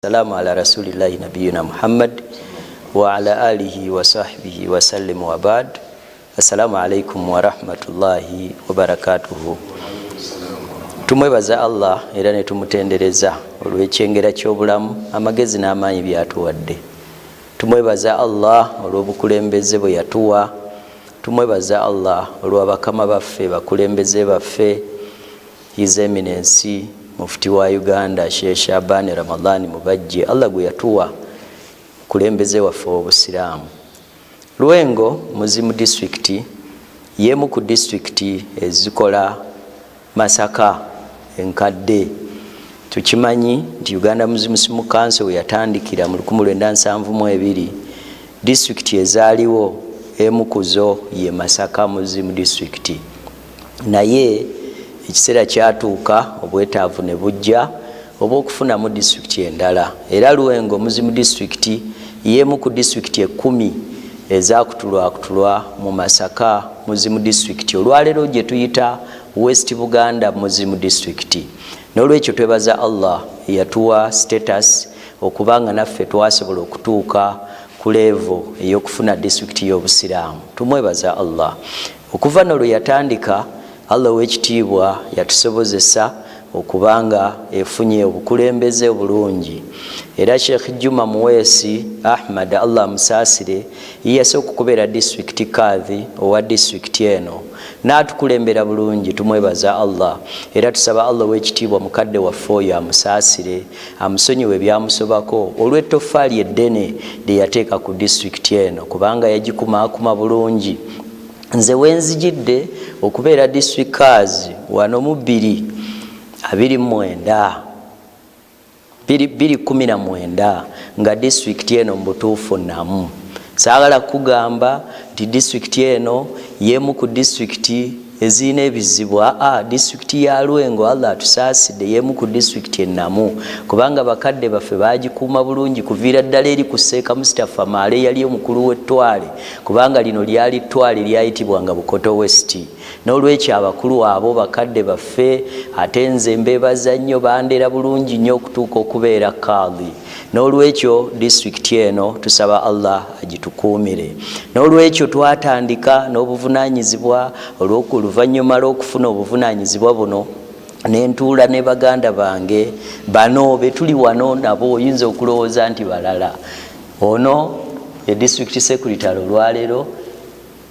Salaamu ala rasulillahi nabiyina Muhammad wa ala alihi wa sahbihi wasallim wa bad. Assalamu alaikum warahmatullahi wabarakatuhu. Tumwebaza Allah era ne tumutendereza olw'ekyengera ky'obulamu, amagezi n'amaanyi byatuwadde. Tumwebaza Allah olw'obukulembeze bwe yatuwa. Tumwebaza Allah olw'abakama baffe, bakulembeze baffe, His Eminence Mufti wa Uganda Sheikh Shaban Ramadhan Mubajje, Allah gwe yatuwa kulembeze waffe w'Obusiraamu. Lwengo Muzimu Disitulikiti y'emu ku disitulikiti ezikola Masaka enkadde. Tukimanyi nti Uganda Muslim Council we yatandikira mu 1972, disitulikiti ezaaliwo emu ku zo ye Masaka Muslim Disitulikiti, naye ekiseera kyatuuka obwetaavu ne bujja obw'okufunamu disitulikiti endala, era Lwengo Muslim Disitulikiti y'emu ku disitulikiti 10 ezakutulwakutulwa mu Masaka Muslim Disitulikiti, olwaleero gye tuyita West Buganda Muslim District. N'olwekyo twebaza Allah eyatuwa status okubanga naffe twasobola okutuuka ku level ey'okufuna disitulikiti y'Obusiraamu. Tumwebaza Allah. Okuva no lwe yatandika, Allah ow'ekitiibwa yatusobozesa okubanga efunye obukulembeze obulungi, era Sheikh Juma Muweesi Ahmad, Allah amusaasire, ye yasooka okubeera disitulikiti kadhi owa disitulikiti eno n'atukulembera bulungi. Tumwebaza Allah era tusaba Allah ow'ekitiibwa mukadde waffe oyo amusaasire, amusonyiwe ebyamusobako olw'ettofaali eddene lye yateeka ku disitulikiti eno, kubanga yagikumaakuma bulungi. Nze wenzijidde okubeera district kadhi wano mu 2029, 2019, nga disitulikiti eno mu butuufu namu saagala kugamba nti disitulikiti eno y'emu ku disitulikiti ezirina ebizibu. Aa, disitulikiti ya Lwengo, Allah atusaasidde, y'emu ku disitulikiti ennamu, kubanga bakadde baffe bagikuuma bulungi kuviira ddala eri ku Seeka Mustapha Maale, yali omukulu w'ettwale, kubanga lino lyali ttwale lyayitibwanga Bukoto West. N'olwekyo abakulu abo bakadde baffe, ate nze mbeebaza nnyo, bandera bulungi nnyo okutuuka okubeera kaadi. N'olwekyo disitulikiti eno tusaba Allah agitukuumire. N'olwekyo twatandika n'obuvunaanyizibwa. Oluvannyuma lw'okufuna obuvunaanyizibwa buno, nentuula ne baganda bange bano betuli wano nabo. Oyinza okulowooza nti balala. Ono ye district secretary olwaleero,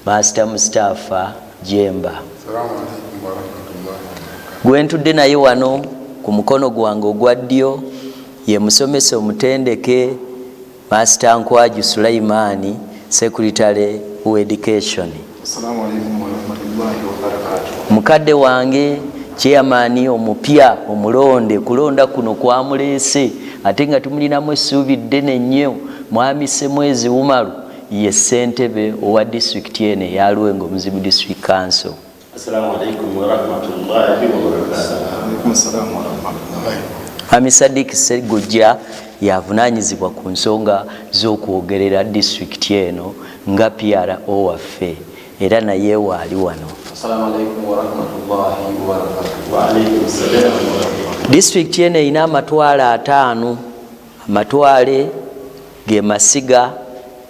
Master Mustapha Jemba. Gwentudde naye wano ku mukono gwange ogwa ddyo ye musomesa omutendeke, Master Nkwaju Sulaimaani, secretary wa education. Mukadde wange chairman omupya omulonde, kulonda kuno kwamuleese ate nga tumulinamu essuubi ddene nnyo, Mwami Semwezi Umaru, ye ssentebe owa disitulikiti eno eya Lwengo Muslim District Council. Assalamu alaikum warahmatullahi wabarakatuh. Mwami Sadik Segujja yavunanyizibwa ku nsonga z'okwogerera disitulikiti eno nga PRO waffe, era naye waali wano. Assalamu alaikum warahmatullahi wabarakatuh. Wa alaikum salam warahmatullahi. Disitulikiti eno erina amatwale 50. Amatwale ge masiga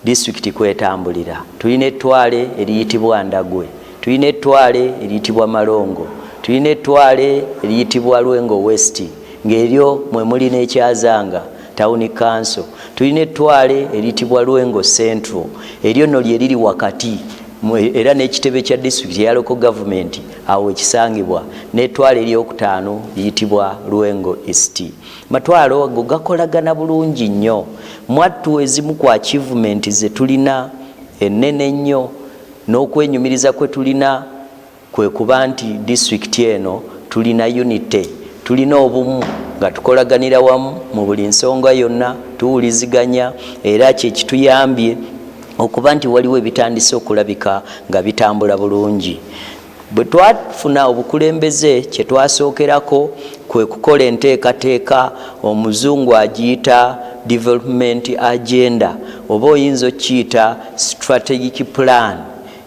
disitulikiti kwetambulira. Tulina ettwale eriyitibwa Ndagwe, tulina ettwale eriyitibwa Malongo, tulina ettwale eriyitibwa Lwengo West, ng'eryo mwe muli n'ekyazanga Town Council. Tulina ettwale eriyitibwa Lwengo Central, eryo nno lye liri wakati, era n'ekitebe kya disitulikiti eya local government awo ekisangibwa, n'ettwale eryokutaano liyitibwa Lwengo East. Matwalo ago gakolagana bulungi nnyo. Mwattu ezimu ku achievement ze tulina ennene ennyo n'okwenyumiriza kwe tulina kwe kuba nti disitulikiti eno tulina unity, tulina obumu nga tukolaganira wamu mu buli nsonga yonna, tuwuliziganya, era kyekituyambye okuba nti waliwo ebitandise okulabika nga bitambula bulungi. Bwe twafuna obukulembeze, kye twasookerako kwe kukola enteekateeka omuzungu agiyita development agenda, oba oyinza okukiyita strategic plan,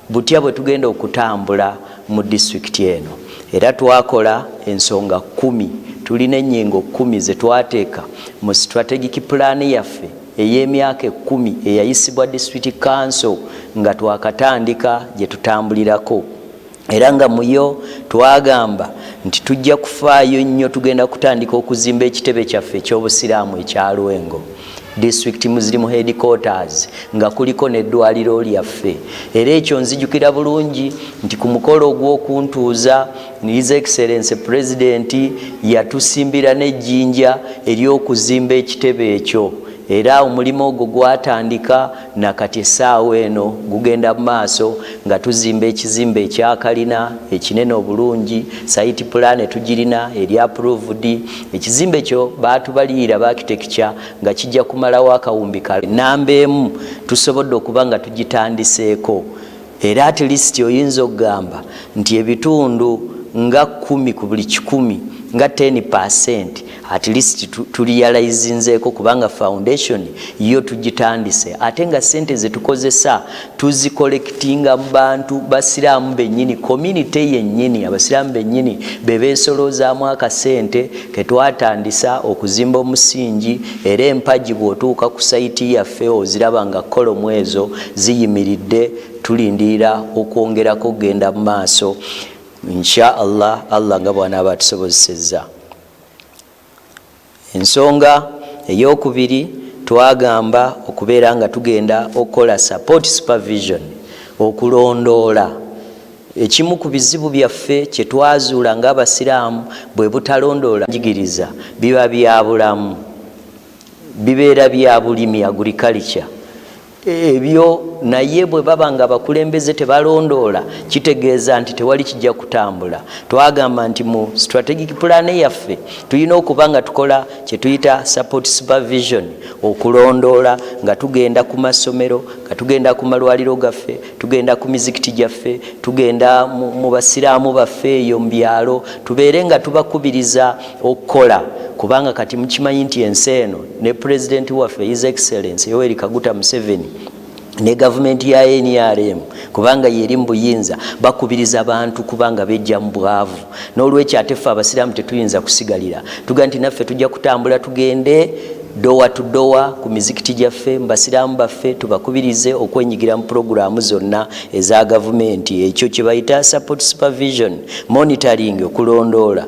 butya bwe tugenda okutambula mu disitulikiti eno. Era twakola ensonga 10, tulina ennyingo 10 ze twateeka mu strategic plan yaffe ey'emyaka 10 eyayisibwa district council nga twakatandika gye tutambulirako. Era nga muyo twagamba nti tujja kufaayo nnyo, tugenda kutandika okuzimba ekitebe kyaffe eky'obusiraamu ekya Lwengo District Muslim Headquarters, nga kuliko n'eddwaliro lyaffe. Era ekyo nzijukira bulungi nti ku mukolo ogw'okuntuuza, His Excellence President yatusimbira n'ejjinja ery'okuzimba ekitebe ekyo, era omulimu ogwo gwatandika nakati essaawa eno gugenda mu maaso nga tuzimba ekizimbe ekyakalina ekinene obulungi. Site plan tugirina, eri approved. Ekizimbe ekyo baatubalirira ba architecture nga kijja kumalawo akawumbi ka namba 1. Tusobodde okuba nga tugitandiseeko, era at least oyinza okugamba nti ebitundu nga 10 ku buli 100, nga 10% at least turealizinzeeko, kubanga foundation yo tugitandise, ate nga sente zetukozesa tuzicollectinga mu bantu basiraamu bennyini, community yennyini. Abasiraamu bennyini be beesoloozaamu akasente ketwatandisa okuzimba omusingi. Era empagi bw'otuuka ku site yaffe oziraba nga column ezo ziyimiridde, tulindirira okwongerako okugenda mu maaso, insha Allah, Allah nga bw'anaaba atusobozesezza. Ensonga eyokubiri, twagamba okubeera nga tugenda okukola support supervision, okulondoola. Ekimu ku bizibu byaffe kye twazuula ng'abasiraamu bwe butalondoola njigiriza. Biba bya bulamu, bibeera bya bulimi, agriculture ebyo, naye bwe baba nga abakulembeze tebalondoola, kitegeeza nti tewali kijja kutambula. Twagamba nti mu strategic plan yaffe tulina okuba nga tukola kye tuyita support supervision, okulondoola nga tugenda ku masomero, nga tugenda ku malwaliro gaffe, tugenda ku mizikiti gyaffe, tugenda mu basiraamu baffe eyo mu byalo, tubeere nga tubakubiriza okukola, kubanga kati mukimanyi nti ensi eno ne pulezidenti waffe, His Excellence Yoweri Kaguta Museveni, ne gavumenti ya NRM, kubanga yeri mu buyinza, bakubiriza bantu kubanga bejja mu bwavu. N'olwekyo ate ffe abasiraamu tetuyinza kusigalira. Tuga nti naffe tujja kutambula tugende door to door ku mizikiti gyaffe, mu basiraamu baffe, tubakubirize okwenyigira mu puroguramu zonna eza gavumenti. Ekyo kye bayita support supervision, monitoring, okulondoola,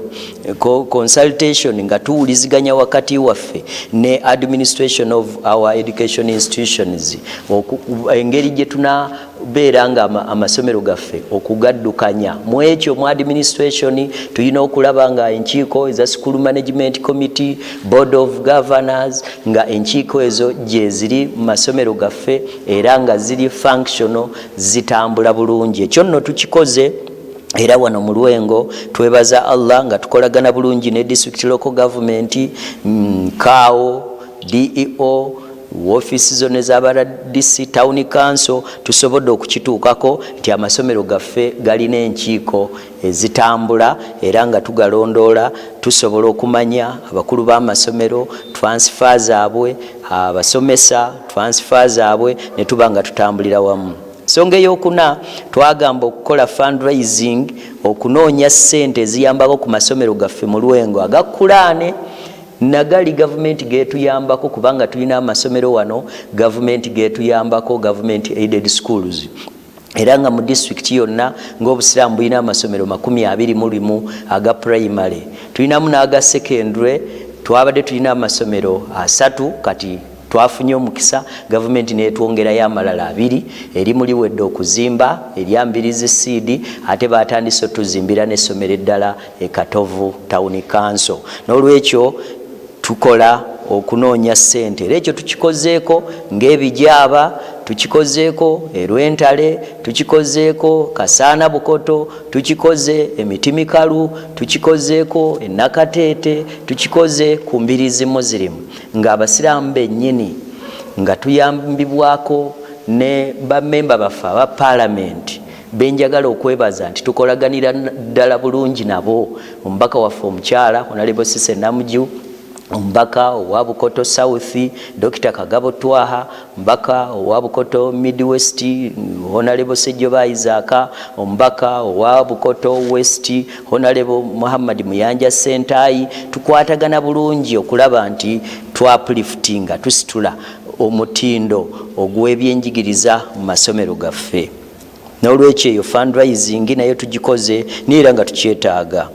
consultation, nga tuwuliziganya wakati waffe ne administration of our education institutions, engeri gye tunabeera nga amasomero gaffe okugaddukanya. Mu ekyo, mu administration, tulina okulaba nga enkiiko eza school management committee, board of governors, nga enkiiko ezo gye ziri mu masomero gaffe era nga ziri functional, zitambula bulungi. Ekyo nno tukikoze, era wano mu Lwengo twebaza Allah nga tukolagana bulungi ne district local government, CAO, DEO, woofiisi zonna ez'aba RDC, town council. Tusobodde okukituukako nti amasomero gaffe galina enkiiko ezitambula era nga tugalondoola. Tusobola okumanya abakulu b'amasomero, transfer zaabwe, abasomesa, transfer zaabwe, ne tuba nga tutambulira wamu. Ensonga eyokuna, twagamba okukola fundraising, okunoonya ssente eziyambako ku masomero gaffe mu Lwengo agakulaane nagali gavumenti getuyambako, kubanga tulina amasomero wano gavumenti getuyambako, government aided schools. Era nga mu disitulikiti yonna ng'obusiraamu bulina amasomero 21 aga primary, tulinamu n'aga secondary. Twabadde tulina amasomero 3, kati twafunye omukisa gavumenti netwongerayo amalala 2. Erimu liwedde okuzimba, erya Mbirizi Seed, ate batandise otuzimbira n'essomero eddala e Katovu Town Council. N'olwekyo tukola okunoonya ssente, era ekyo tukikozeeko ng'ebijaaba, tukikozeeko erwentale, tukikozeeko Kasaana Bukoto, tukikoze Emitimikalu, tukikozeeko Enakateete, tukikoze ku Mbirizi Muslim, ng'abasiraamu bennyini nga tuyambibwako ne bamemba baffe aba paalamenti, benjagala okwebaza nti tukolaganira ddala bulungi nabo, omubaka waffe omukyala Honorable Cissy Namujju Omubaka owa Bukoto South, Dr Kagabo Twaha, omubaka owa Bukoto Midwest, Honorable Sejjoba Isaac, omubaka owa Bukoto West, Honorable Muhammad Muyanja Sentayi. Tukwatagana bulungi okulaba nti twaupliftinga, tusitula omutindo ogw'ebyenjigiriza mu masomero gaffe. N'olwekyo eyo fundraising nayo tugikoze, niera nga tukyetaaga.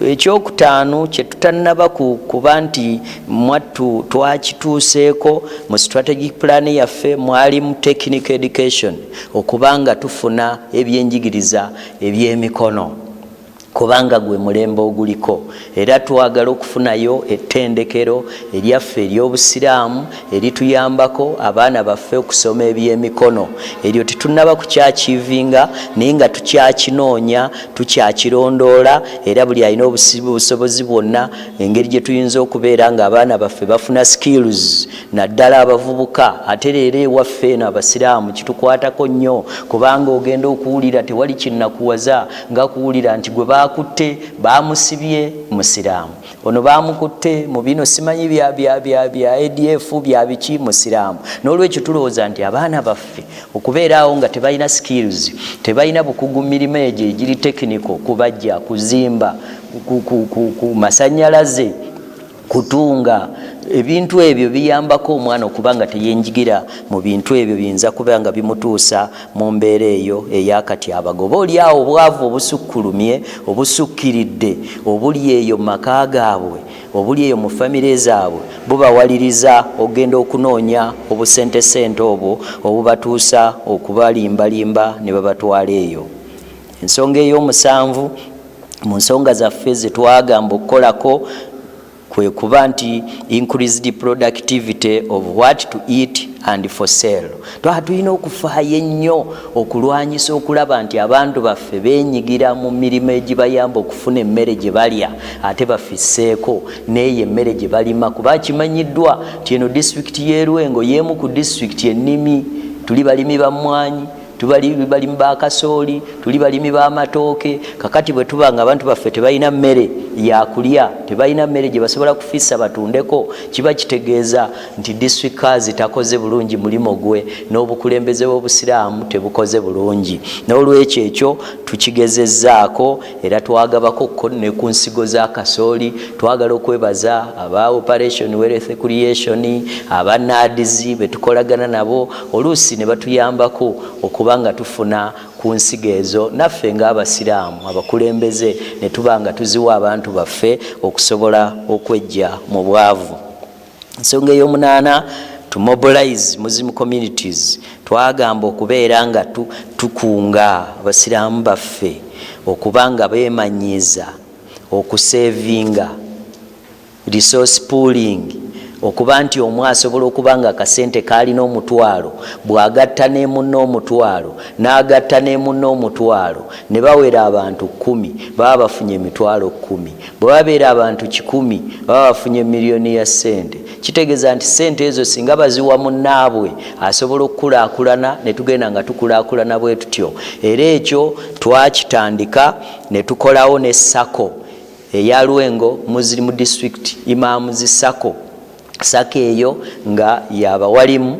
Ekyokutaano kyetutannaba kuba nti mwattu twakituuseeko mu strategic plan yaffe, mwalimu technical education, okubanga tufuna ebyenjigiriza ebyemikono, kubanga gwe mulembe oguliko. Era twagala okufunayo ettendekero eryaffe ery'obusiraamu erituyambako abaana baffe okusoma ebyemikono. Eryo tetunnaba kukyachievinga, naye nga tukyakinoonya, tukyakirondoola. Era buli alina obusobozi bwonna, engeri gye tuyinza okubeera nga abaana baffe bafuna skills, naddala abavubuka. Ate leero ewaffe eno abasiraamu kitukwatako nnyo, kubanga ogenda okuwulira, tewali kinnakuwaza nga kuwulira nti gwe bakutte bamusibye musiraamu, ono bamukutte mu bino simanyi bya ADF bya biki, musiraamu. N'olwekyo tulowooza nti abaana baffe okubeeraawo nga tebalina skills, tebalina bukugu mirimu egyo egiri technical, kubajja kuzimba, ku masanyalaze, kutunga, ebintu ebyo biyambako omwana okuba nga teyenjigira mu bintu ebyo, biyinza kuba nga bimutuusa mu mbeera eyo eyakati abagoba oli awo obwavu obusukkulumye, obusukkiridde, obuli eyo mu maka gaabwe, obuli eyo mu famire zaabwe, bubawaliriza ogenda okunoonya obusentesente obwo obubatuusa okubalimbalimba ne babatwala eyo. Ensonga ey'omusanvu mu nsonga zaffe ze twagamba okukolako kwe kuba nti increased productivity of what to eat and for sale. Twaba tulina okufaayo ennyo okulwanyisa okulaba nti abantu baffe beenyigira mu mirimu egibayamba okufuna emmere gye balya, ate bafisseeko n'eyo emmere gye balima, kuba kimanyiddwa nti eno disitulikiti y'e Lwengo y'emu ku disitulikiti ennimi. Tuli balimi ba mmwanyi, tubali balimi ba kasooli, tuli balimi b'amatooke. Kakati bwe tuba nga abantu baffe tebalina mmere yakulya, tebalina mmere gye basobola kufissa batundeko, kiba kitegeeza nti district kazi takoze bulungi mulimo gwe, n'obukulembeze bw'obusiraamu tebukoze bulungi. N'olwekyo ekyo tukigezezzaako, era twagabako ne ku nsigo za kasooli. Twagala okwebaza aba Operation Wealth Creation, aba NAADS betukolagana nabo, oluusi ne batuyambako okuba nga tufuna ku nsigo ezo, naffe ng'abasiraamu abakulembeze ne tuba nga tuziwa abantu baffe okusobola okwejja mu bwavu. Ensonga ey'omunaana, to mobilize Muslim communities. Twagamba okubeera nga tukunga abasiraamu baffe okuba nga beemanyiiza okusavinga, resource pooling, okuba nti omu asobola okuba nga akasente kaalina 1000, bw'agatta ne munne 1000, n'agatta ne munne 1000, ne bawera abantu 10, baba bafunye 100,000. Bwe babeera abantu 100, baba bafunye miliyoni ya ssente. Kitegeeza nti ssente ezo singa baziwa munnaabwe, asobola okukulaakulana, ne tugenda nga tukulaakulana bwe tutyo. Era ekyo twakitandika ne tukolawo ne SACCO eya Lwengo Muslim District Imams SACCO. SACCO eyo nga yabawalimu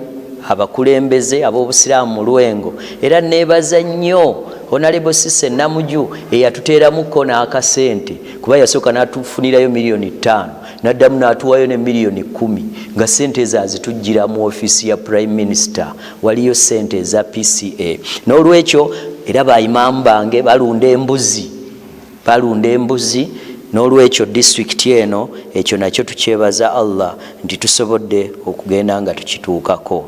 abakulembeze ab'obusiraamu mu Lwengo. Era neebaza nnyo Honorable Sise Namuju eyatuteeramuko n'akasente, kuba yasooka n'atufunirayo miliyoni 5, n'addamu n'atuwayo ne miliyoni 10, nga sente ezo azitujjira mu ofiisi ya Prime Minister, waliyo sente eza PCA. N'olwekyo era bayimaamu bange balunda embuzi, balunda embuzi. N'olwekyo disitulikiti eno ekyo nakyo tukyebaza Allah nti tusobodde okugenda nga tukituukako.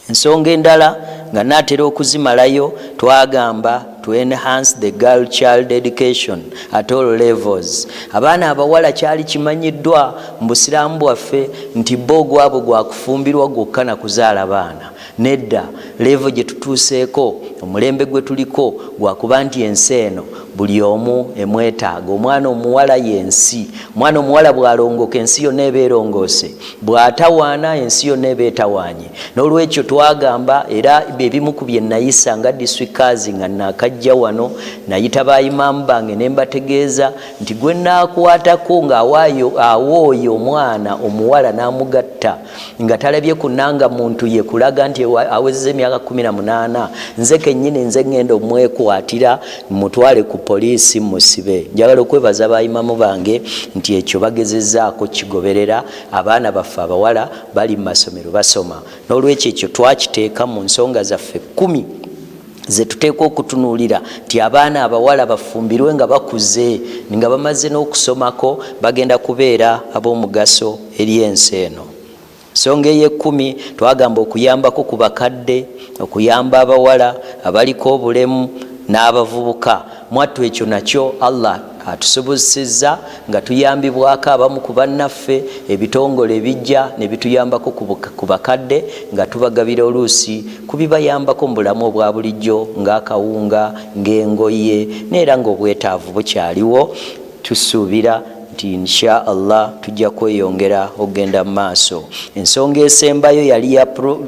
Ensonga endala nga naatera okuzimalayo, twagamba to enhance the girl child education at all levels. Abaana abawala kyali kimanyiddwa mu busiraamu bwaffe nti bo ogwabwe gwakufumbirwa gwokka na kuzaala baana. Nedda, level gye tutuuseeko, omulembe gwe tuliko gwakuba nti ensi eno buli omu emwetaaga. Omwana omuwala yensi. Omwana omuwala bw'alongoka, ensi yonna eba erongoose. Bw'atawaana, ensi yonna eba etawaanye. N'olwekyo twagamba era Nabagamba ebimu ku bye nayisa nga district cars nga nakajja wano, nayita ba imaamu bange ne mbategeeza nti gwe naakwatako ng'awaayo awooyo omwana omuwala n'amugatta nga talabye ku nanga muntu ye kulaga nti awezezza emyaka 18, nze kennyini nze ŋŋenda omwekwatira mutwale ku poliisi musibe. Njagala okwebaza ba imaamu bange nti ekyo bagezezzaako kigoberera. Abaana baffe abawala bali mu masomero basoma, n'olwekyo ekyo twakiteeka mu nsonga zaffe 10 ze tuteekwa okutunuulira nti abaana abawala bafumbirwe nga bakuze, nga bamaze n'okusomako, bagenda kubeera ab'omugaso eri ensi eno. Nsonga ey'ekkumi twagamba okuyambako ku bakadde, okuyamba abawala abaliko obulemu n'abavubuka. Mwattu ekyo nakyo Allah atusobozesezza nga tuyambibwako abamu ku bannaffe, ebitongole ebijja ne bituyambako ku bakadde nga tubagabira oluusi ku bibayambako mu bulamu obwa bulijjo ng'akawunga, ng'engoye, n'era ng'obwetaavu bukyaliwo. Tusuubira nti insha Allah tujja kweyongera okugenda mu maaso. Ensonga esembayo yali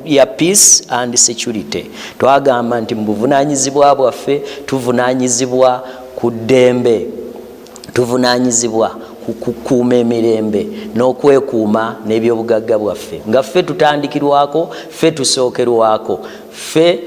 ya peace and security. Twagamba nti mu buvunaanyizibwa bwaffe tuvunaanyizibwa ku ddembe, tuvunaanyizibwa ku kukuuma emirembe n'okwekuuma n'ebyobugagga bwaffe, nga ffe tutandikirwako, ffe tusookerwako, ffe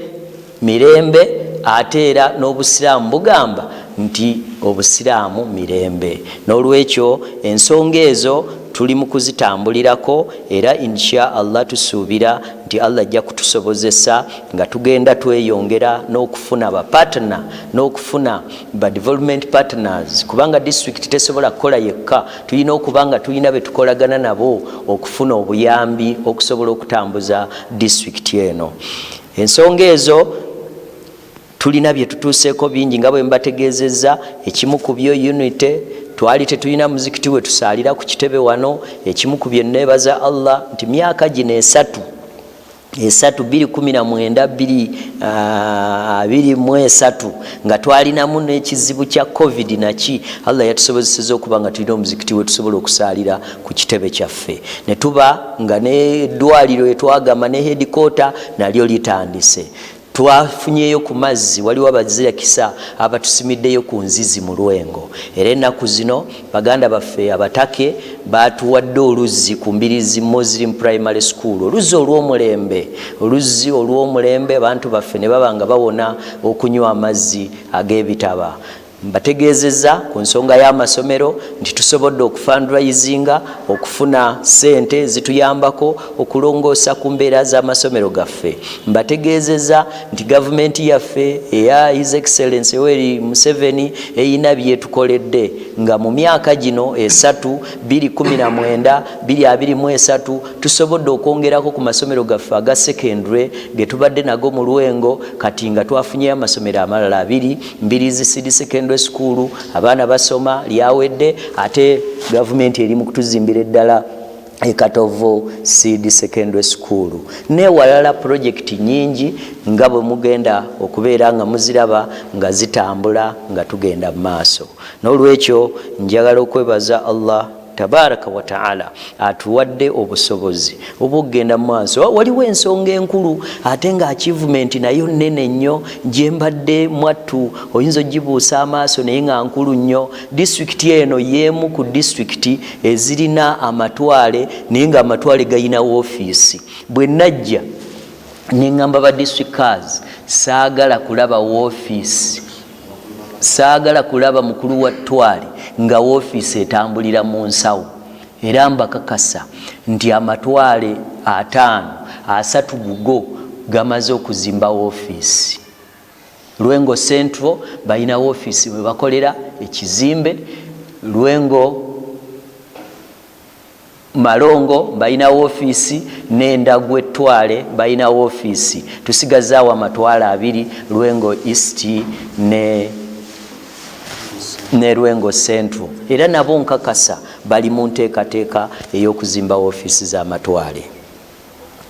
mirembe. Ate era n'obusiraamu bugamba nti obusiraamu mirembe. N'olwekyo ensonga ezo tuli mu kuzitambulirako, era insha Allah tusuubira nti Allah ajja kutusobozesa nga tugenda tweyongera n'okufuna ba partner n'okufuna ba development partners, kubanga district tesobola kukola yekka. Tulina okuba nga tulina be tukolagana nabo okufuna obuyambi okusobola okutambuza district eno. Ensonga ezo tulina bye tutuuseeko bingi nga bwe mbategeezezza. Ekimu ku byo unity. Twali tetulina muzikiti we tusaalira ku kitebe wano. Ekimu ku bye neebaza Allah nti myaka gino esatu, 2019, 2023, nga twalinamu n'ekizibu kya COVID naki, Allah yatusobozeseza okuba nga tulina omuzikiti we tusobola okusaalira ku kitebe kyaffe, ne tuba nga n'eddwaliro etwagamba ne headquarter nalyo litandise. Twafunyeyo ku mazzi, waliwo abazirakisa abatusimiddeyo ku nzizi mu Lwengo, era ennaku zino baganda baffe abatake batuwadde oluzzi ku Mbirizi Muslim Primary School, oluzzi olw'omulembe, oluzzi olw'omulembe, abantu baffe ne baba nga bawona okunywa amazzi ag'ebitaba. Mbategeezezza ku nsonga y'amasomero nti tusobodde okufundraisinga, okufuna ssente zituyambako okulongoosa ku mbeera z'amasomero gaffe. Mbategeezezza nti gavumenti yaffe eya His Excellence Yoweri Museveni eyina byetukoledde nga mu myaka gino esatu, 2019, 2023, tusobodde okwongerako ku masomero gaffe aga secondary ge tubadde nago mu Lwengo. Kati nga twafunyeyo amasomero amalala abiri, Mbirizi Seed Secondary School, abaana basoma lyawedde, ate gavumenti eri mu kutuzimbira eddala Ekatovo Seed Secondary School, newalala projekiti nyingi nga bwe mugenda okubeera nga muziraba nga zitambula nga tugenda mu maaso. N'olwekyo njagala okwebaza Allah tabaraka wa taala atuwadde obusobozi obwokugenda mu maaso. Waliwo ensonga enkulu ate nga achievement nayo nnene nnyo gyembadde mwattu oyinza ogibuusa amaaso, naye nga nkulu nnyo. Disitulikiti eno y'emu ku disitulikiti ezirina amatwale, naye nga amatwale gayina woofiisi. Bwe najja neŋŋamba ba district cars, saagala kulaba woofiisi, saagala kulaba mukulu wa ttwale nga woofiisi etambulira mu nsawo. Era mbakakasa nti amatwale 50, 30 gugo gamaze okuzimba woofiisi. Lwengo Central balina woofiisi bwe bakolera ekizimbe, Lwengo Malongo balina woofiisi, n'Endagu ettwale balina woofiisi. Tusigazaawo amatwale abiri, Lwengo East ne Lwengo Central, era nabo nkakasa bali mu nteekateeka ey'okuzimba woofiisi z'amatwale.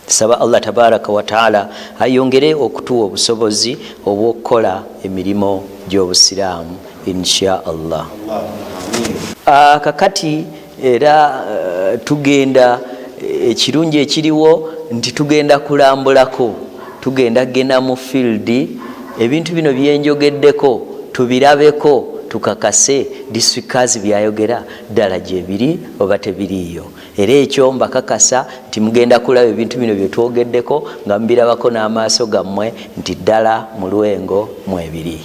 Saba Allah tabaraka wataala ayongere okutuwa obusobozi obw'okukola emirimu gy'obusiraamu insha Allah. Kakati era tugenda, ekirungi ekiriwo nti tugenda kulambulako. Tugenda genda mu field, ebintu bino byenjogeddeko tubirabeko, tukakase district kadhi byayogera ddala gyebiri oba tebiriiyo. Era ekyo mbakakasa nti mugenda kulaba ebintu bino byetwogeddeko nga mubirabako n'amaaso gammwe nti ddala mu Lwengo mwebiri.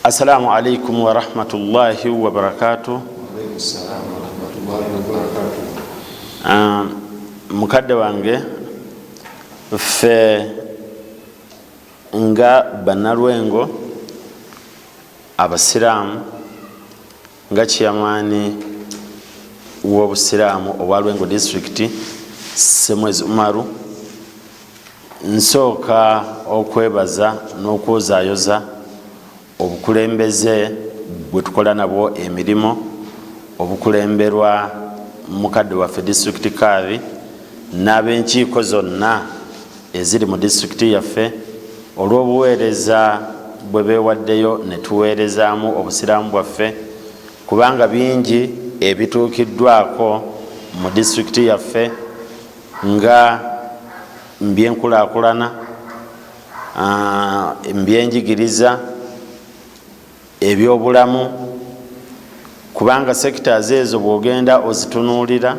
Assalamu alaikum warahmatullahi wabarakatuh. Mukadde wange, ffe nga bannalwengo abasiraamu, nga chairman w'obusiraamu obwa Lwengo District, Semwezi Umaru, nsooka okwebaza n'okwozaayoza obukulembeze bwe tukola nabwo emirimu, obukulemberwa mukadde waffe district kadhi n'ab'enkiiko zonna eziri mu disitulikiti yaffe, olw'obuweereza bwe beewaddeyo ne tuweerezaamu obusiraamu bwaffe, kubanga bingi ebituukiddwako mu disitulikiti yaffe nga mbyenkulaakulana, mbyenjigiriza, ebyobulamu, kubanga sectors ezo bw'ogenda ozitunuulira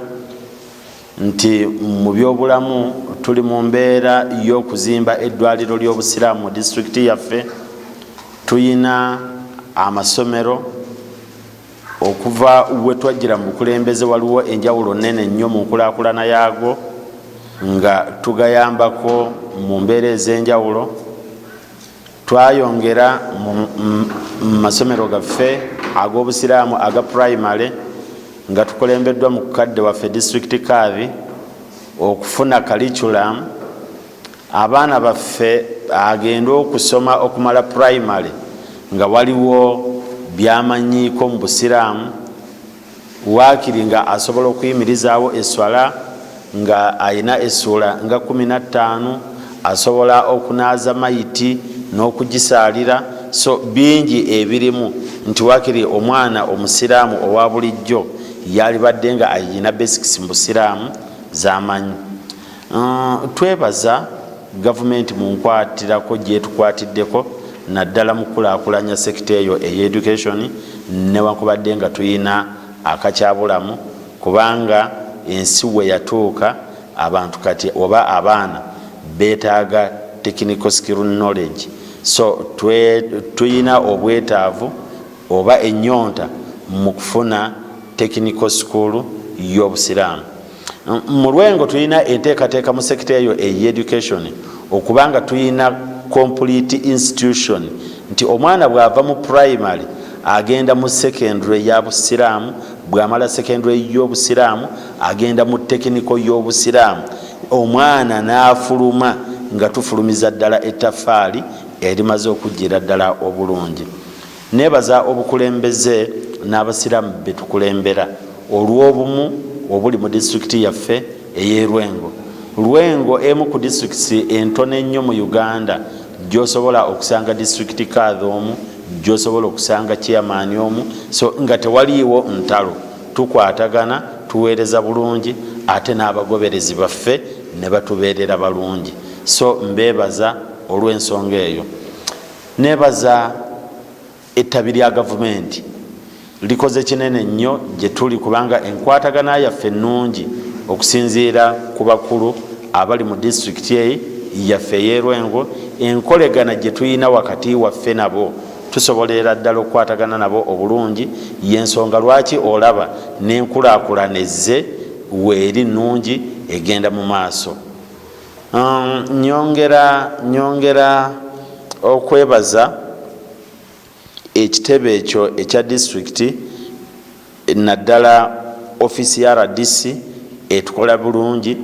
nti mu byobulamu tuli mu mbeera y'okuzimba eddwaliro ly'obusiraamu mu disitulikiti yaffe. Tuyina amasomero. Okuva we twajjira mu bukulembeze, waliwo enjawulo nene nnyo mu nkulaakulana yaago, nga tugayambako mu mbeera ez'enjawulo. Twayongera mu masomero gaffe ag'obusiraamu aga primary, nga tukulembeddwa mu kukadde waffe district kadhi, okufuna curriculum. Abaana baffe agenda okusoma okumala primary nga waliwo byamanyiiko mu busiraamu, waakiri nga asobola okuyimirizaawo eswala nga ayina essuula nga 15, asobola okunaaza mayiti n'okugisaalira. So bingi ebirimu nti waakiri omwana omusiraamu owa bulijjo yalibadde nga ayina basics mu busiraamu z'amanyi. Twebaza gavumenti mu nkwatirako gyetukwatiddeko, naddala mu kukulaakulanya sector eyo ey'education, newankubadde nga tuyina akakyabulamu, kubanga ensi we yatuuka, abantu kati oba abaana beetaaga technical skill knowledge. So tuyina obwetaavu oba ennyonta mu kufuna technical school y'obusiraamu mu Lwengo. Tulina enteekateeka mu sector eyo ey'education okubanga tuyina complete institution, nti omwana bw'ava mu primary agenda mu secondary ya busiraamu, bw'amala secondary y'obusiraamu agenda mu technical y'obusiraamu, omwana n'afuluma nga tufulumiza ddala ettafaali erimaze okujjira ddala obulungi. Nebaza obukulembeze n'abasiraamu betukulembera olw'obumu obuli mu disitulikiti yaffe ey'e Lwengo. Lwengo emu ku disitulikiti entono ennyo mu Uganda gyosobola okusanga disitulikiti kadhi omu, gyosobola okusanga chairman omu, so nga tewaliiwo ntalo, tukwatagana, tuweereza bulungi, ate n'abagoberezi baffe ne batubeerera balungi. So mbeebaza olw'ensonga eyo. Nebaza ettabi lya gavumenti, likoze kinene nnyo gye tuli, kubanga enkwatagana yaffe ennungi okusinziira ku bakulu abali mu disitulikiti eyi yaffe ey'e Lwengo, enkolegana gye tulina wakati waffe nabo, tusobolera ddala okukwatagana nabo obulungi. Yensonga lwaki olaba n'enkulaakulana ezze weeri nnungi egenda mu maaso. Nyongera okwebaza ekitebe ekyo ekya disitulikiti, naddala ofiisi ya RDC etukola bulungi,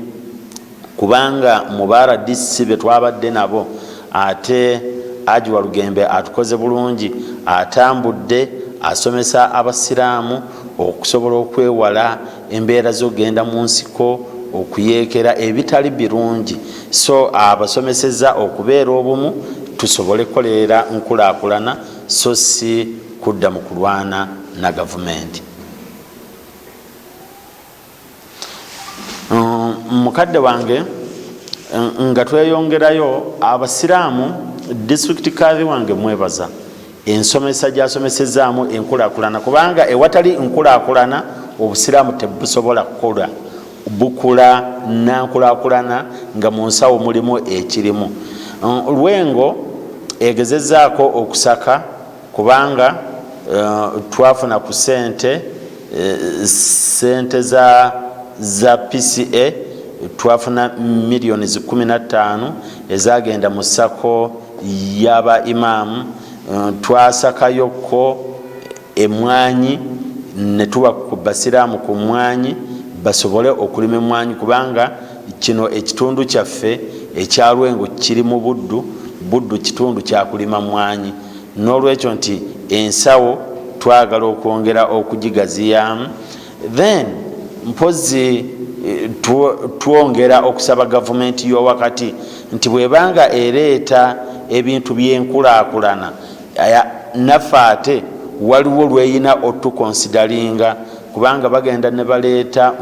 kubanga mu ba RDC be twabadde nabo, ate Aji Walugembe atukoze bulungi, atambudde asomesa abasiraamu okusobola okwewala embeera z'okugenda mu nsiko okuyeekera ebitali birungi. So abasomeseza okubeera obumu tusobole kukolerera nkulaakulana, so si kudda mu kulwana na gavumenti. Mukadde wange, Nga tweyongerayo, abasiraamu, district kadhi wange mwebaza ensomesa gyasomesezaamu enkulaakulana, kubanga ewatali nkulaakulana obusiraamu tebusobola kukola bukula nankulaakulana nga mu nsawo mulimu ekirimu. Lwengo egezezaako okusaka, kubanga twafuna ku sente, sente za PCA. Twafuna miliyoni 15 ezagenda mu SACCO y'aba imaamu. Twasakayoko emwanyi netuwa ku basiraamu ku mwanyi basobole okulima emwanyi, kubanga kino ekitundu kyaffe ekyalwengo kiri mu Buddu. Buddu kitundu kyakulima mwanyi. N'olwekyo nti ensawo twagala okwongera okugigaziyamu. Then mpozi twongera okusaba gavumenti y'owakati nti bwebanga ereeta ebintu byenkulaakulana, naffe ate waliwo lweyina otuconsideringa, kubanga bagenda ne baleeta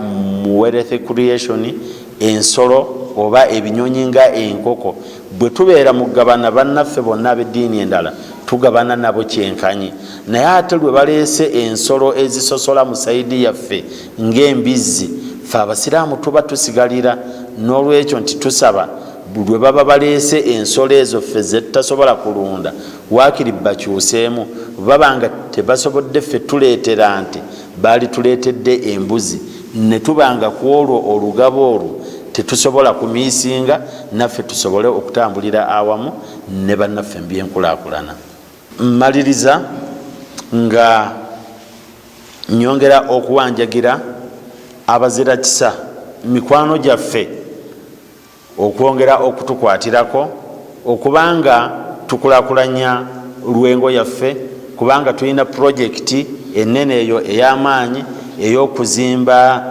mu wealth creation ensolo oba ebinyonyi nga enkoko. Bwe tubeera mu gabana bannaffe bonna ab'eddiini endala, tugabana nabo kyenkanyi, naye ate lwe baleese ensolo ezisosola mu side yaffe ng'embizzi, fe abasiraamu tuba tusigalira. N'olwekyo nti tusaba lwe baba baleese ensolo ezo ffe zetutasobola kulunda, waakiri bakyuseemu. Baba nga tebasobodde ffe tuleetera nte, baali tuleetedde embuzi, ne tubanga ku olwo olugabo olwo tetusobola kumissinga, naffe tusobole okutambulira awamu ne bannaffe mbyenkulaakulana. Mmaliriza nga nyongera okuwanjagira abazira kisa mikwano gyaffe okwongera okutukwatirako okubanga tukulakulanya Lwengo yaffe, kubanga tulina pulojekiti enene eyo ey'amaanyi ey'okuzimba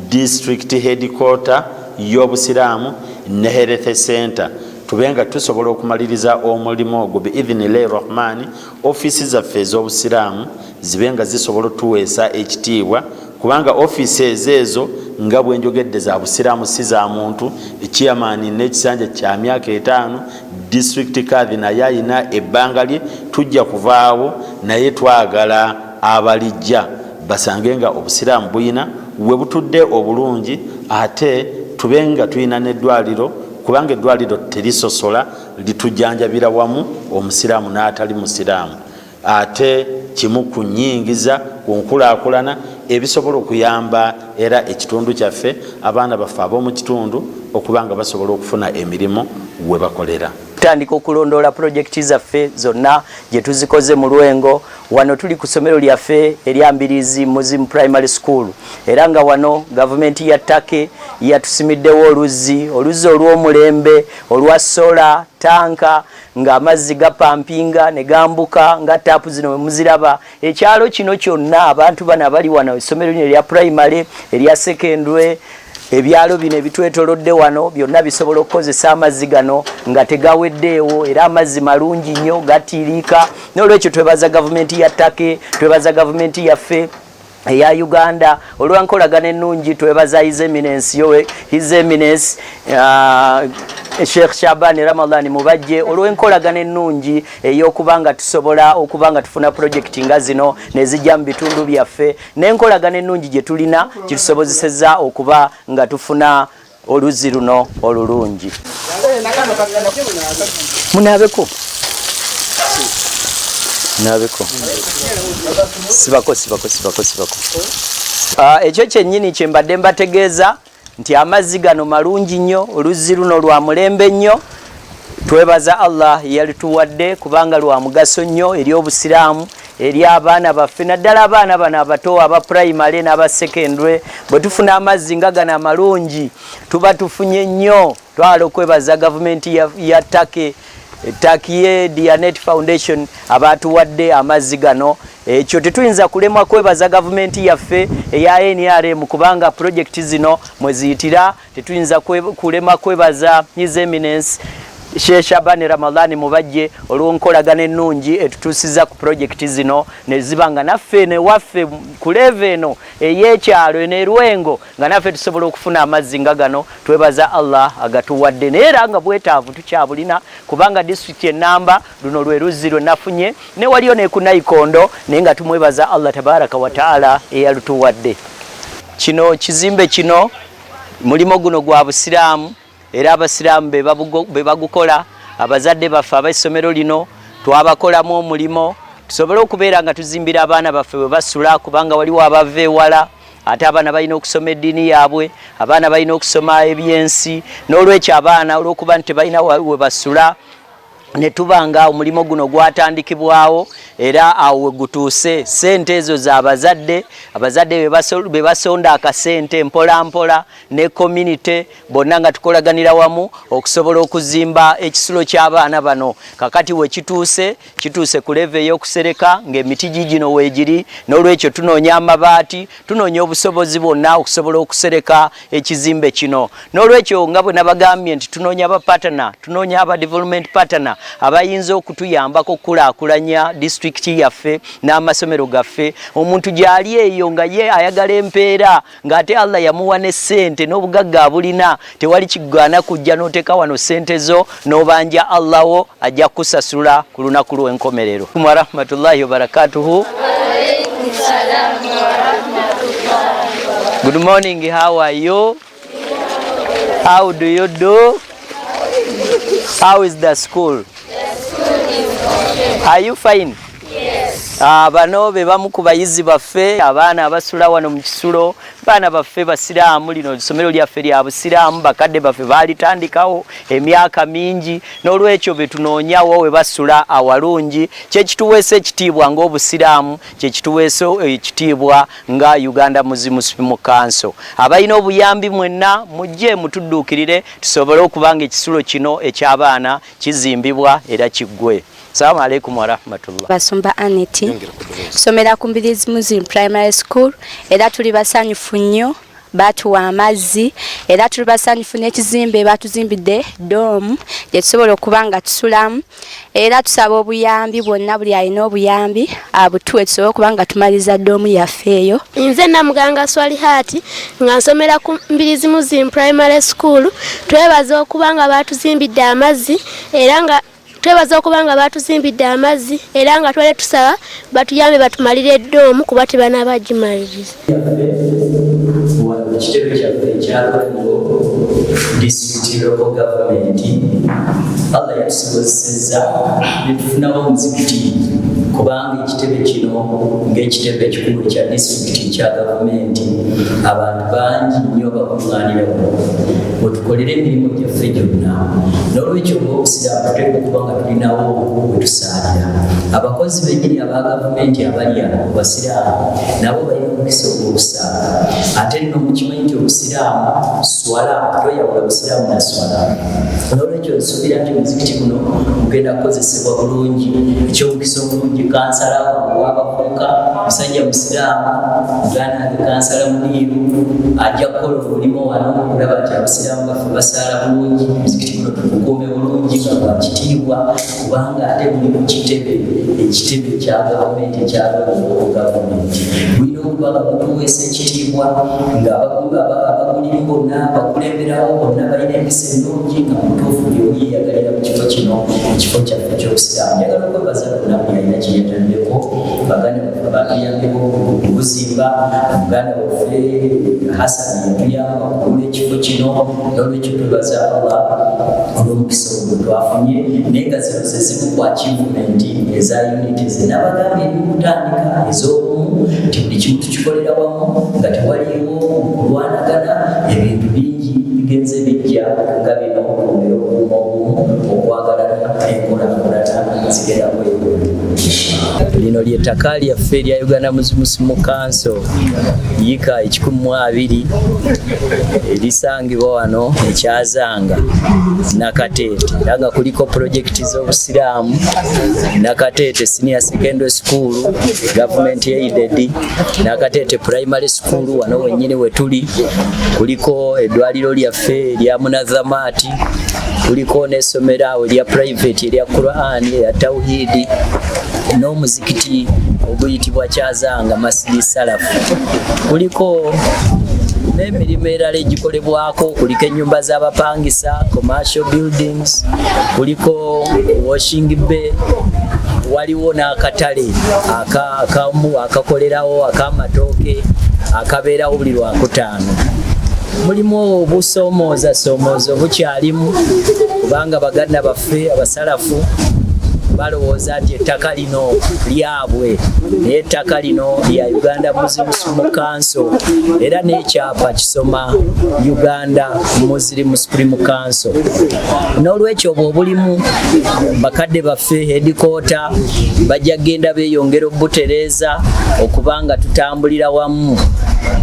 district headquarter y'obusiraamu ne health center. Tube nga tusobola okumaliriza omulimu ogwo biidhinillahi rahmani, ofiisi zaffe ez'obusiraamu zibe nga zisobola otuweesa ekitiibwa, kubanga ofiisi ezo nga bwenjogedde za busiraamu, si za muntu. Chairman n'ekisanja kya myaka 5, district kadhi naye ayina ebbanga lye, tujja kuvaawo, naye twagala abalijja basange nga obusiraamu buyina we butudde obulungi, ate tube nga tulina n'eddwaliro, kubanga eddwaliro terisosola, litujjanjabira wamu omusiraamu n'atali musiraamu. Ate kimu ku nyingiza ku nkulaakulana ebisobola okuyamba era ekitundu kyaffe, abaana baffe ab'omu kitundu okuba nga basobola okufuna emirimu we bakolera. Tutandika okulondoola pulojekiti zaffe zonna gye tuzikoze mu Lwengo. Wano tuli ku ssomero lyaffe erya Mbirizi Muslim Primary School, era nga wano gavumenti ya Turkey yatusimiddewo oluzzi, oluzzi olw'omulembe olwa solar tank, ng'amazzi gapampinga ne gambuka nga taapu zino we muziraba. Ekyalo kino kyonna, abantu bano abali wano, essomero lino erya primary, erya secondary, ebyalo bino ebitwetolodde wano byonna bisobola okukozesa amazzi gano nga tegaweddeewo, era amazzi malungi nnyo, gatiiriika. N'olwekyo twebaza gavumenti ya Turkey, twebaza gavumenti yaffe eya Uganda olwankolagana ennungi. Twebaza His Eminence, yowe His Eminence Sheikh Shaban Ramadan Mubajje olw'enkolagana ennungi ey'okuba nga tusobola okuba nga tufuna pulojekiti nga zino nezijja mu bitundu byaffe, n'enkolagana ennungi gye tulina kitusobozeseza okuba nga tufuna oluzzi luno olulungi. Munaabeko, munaabeko, sibako, sibako, sibako, sibako. Ekyo kyennyini kye mbadde mbategeeza nti amazzi gano malungi nnyo, oluzzi luno lwa mulembe nnyo. Twebaza Allah yalituwadde kubanga lwa mugaso nnyo eri obusiraamu, eri abaana baffe, naddala abaana bano abato aba primary n'aba secondary. Bwe tufuna amazzi nga gano amalungi, tuba tufunye nnyo. Twagala okwebaza gavumenti ya Turkey, Turkey Diyanet Foundation, abatuwadde amazzi gano. Ekyo tetuyinza kulemwa kwebaza gavumenti yaffe eya NRM, kubanga pulojekiti zino mweziyitira. Tetuyinza kulema kwebaza His Eminence Sheikh Shabani Ramadhani Mubajje olw'enkolagana ennungi etutuusiza ku pulojekiti zino ne ziba nga naffe eno ewaffe ku level eno ey'ekyalo eno e Lwengo nga naffe tusobola okufuna amazzi nga gano. Twebaza Allah agatuwadde, naye era nga bwetaavu tukyabulina kubanga disitulikiti ennamba luno lwe luzzi lwe nafunye ne waliyo ne ku Nayikondo, naye nga tumwebaza Allah tabaraka wa taala eyalutuwadde. Kino kizimbe kino mulimo guno gwa Busiraamu era Abasiraamu be bagukola. Abazadde baffe ab'essomero lino twabakolamu omulimo tusobole okubeera nga tuzimbira abaana baffe bwe basula, kubanga waliwo abava ewala, ate abaana balina okusoma eddiini yaabwe, abaana balina okusoma ebyensi. N'olwekyo abaana olw'okuba nti tebalina we basula, ne tuba nga omulimu guno gwatandikibwawo era awo we gutuuse. Ssente ezo z'abazadde, abazadde be basonda akasente mpola mpola ne community bonna nga tukolaganira wamu okusobola okuzimba ekisulo ky'abaana bano. Kakati we kituuse, kituuse ku level ey'okusereka ng'emiti gigino weegiri. N'olwekyo tunoonya amabaati, tunoonya obusobozi bwonna okusobola okusereka ekizimbe kino. N'olwekyo nga bwe nabagambye nti tunoonya aba partner, tunoonya aba development partner abayinza okutuyambako okukulaakulanya disitulikiti yaffe n'amasomero gaffe. Omuntu gy'ali eyo nga ye ayagala empeera, ng'ate Allah yamuwa ne ssente n'obugagga abulina, tewali kigaana kujja n'oteeka wano ssente zo n'obanja Allah wo, ajja kukusasula ku lunaku lw'enkomerero. Wa rahmatullahi wabarakatuhu. Good morning, how are you? How do you do? How is the school? Are you fine? Bano be bamu ku bayizi baffe, abaana abasula wano mu kisulo. Baana baffe basiraamu. Lino essomero lyaffe lya busiraamu, bakadde baffe baalitandikawo emyaka mingi. N'olwekyo be tunoonyawo we basula awalungi, kyekituweesa ekitiibwa ng'obusiraamu, kyekituweesa ekitiibwa nga Uganda Muslim Supreme Council. Abalina obuyambi mwenna mujje mutudduukirire tusobole okuba nga ekisulo kino eky'abaana kizimbibwa era kiggwe. Assalamu alaikum warahmatullah. Basumba Aneti, somera ku Mbirizi Muslim Primary School. Era tuli basanyufu nnyo, batuwa amazzi, era tuli basanyufu n'ekizimbe batuzimbidde dorm gye tusobola okuba nga tusulamu. Era tusaba obuyambi bwonna, buli alina obuyambi abutuwe tusobole okuba nga tumaliriza dorm yaffe eyo. Nze Namuganga Swalihati nga nsomera ku Mbirizi Muslim Primary School. Twebaza okuba nga batuzimbidde amazzi, era nga twebaza okuba nga batuzimbidde amazzi, era nga twale tusaba batuyambe batumalire e dorm kuba tebanabagimaliriza. Wano ekitebe kyaffe ekya Lwengo District Local Government, Allah yatusobozesezza netufunawo omuzikiti, kubanga ekitebe kino ng'ekitebe ekikulu ekya disitulikiti ekya gavumenti, abantu bangi nnyo bakuŋŋaanira wano wetukolera emirimu gyaffe gyonna. N'olwekyo ng'obusiraamu tuteekwa okuba nga tulinawo we tusaalira. Abakozi bennyini aba gavumenti abali awo basiraamu, nabo balina omukisa ogw'okusaala. Ate nno mukimanyi nti obusiraamu swala, toyawula busiraamu na swala. N'olwekyo nsuubira nti omuzikiti guno gugenda kukozesebwa bulungi. Ekyomukisa omulungi, kansala owabavubuka musajja musiraamu, muganda wange Kansala Muniiru, ajja kukola omulimu wano okulaba nti abasiraamu baffe basaala bulungi. Omuzikiti guno tugukuume bulungi nga gwa kitiibwa, kubanga ate guli ku kitebe, ekitebe ekya gavumenti ekya gavumenti. Gulina okuba nga gutuweesa ekitiibwa, nga abagulimu bonna, abakulemberawo bonna balina empisa ennungi, nga mutuufu buli omu yeeyagalira mu kifo kino, ekifo kyaffe ekyobusiraamu. Njagala okwebaza bonna buli alina kyeyataddeko, baganda baffe batuyambeko okubuzimba, muganda waffe Hasan yatuyamba okugula ekifo kino. N'olwekyo twebaza Allah olw'omukisa ogwo twafunye, naye nga zino ze zimu ku achievement eza unity ze nabagambye eri mukutandika, ez'obumu, nti buli kimu tukikolera wamu nga tewaliwo kulwanagana. Ebintu bingi bigenze bijja nga bino, okwongera okukuuma obumu, okwagalana, enkulaakulana zigenda kweyongera. Lino ly'ettaka lyaffe erya Uganda Muslim Council yiika 120 erisangibwa wano ekyazanga Nakateete, era nga kuliko pulojekiti z'obusiraamu, Nakateete Senior Secondary School government aided, Nakateete Primary School wano wennyini wetuli, kuliko eddwaliro lyaffe erya Munazamaati, kuliko n'essomero awo erya private erya Quran erya Tawhidi, n'omuzikiti oguyitibwa Kyazanga Masjid Salafu. Kuliko n'emirimu erala egikolebwako, kuliko ennyumba z'abapangisa, commercial buildings, kuliko washing bay, waliwo n'akatale akamu akakolerawo ak'amatooke akabeerawo buli Lwakutaano. Mulimu obusoomooza soomooza obukyalimu, kubanga baganda baffe abasalafu balowooza nti ettaka lino lyabwe, naye ettaka lino lya Uganda Muslim Supreme Council, era n'ekyapa kisoma Uganda Muslim Supreme Council. N'olwekyo obwo obulimu bakadde baffe headquarter bajja kugenda beeyongera obutereeza okubanga tutambulira wamu.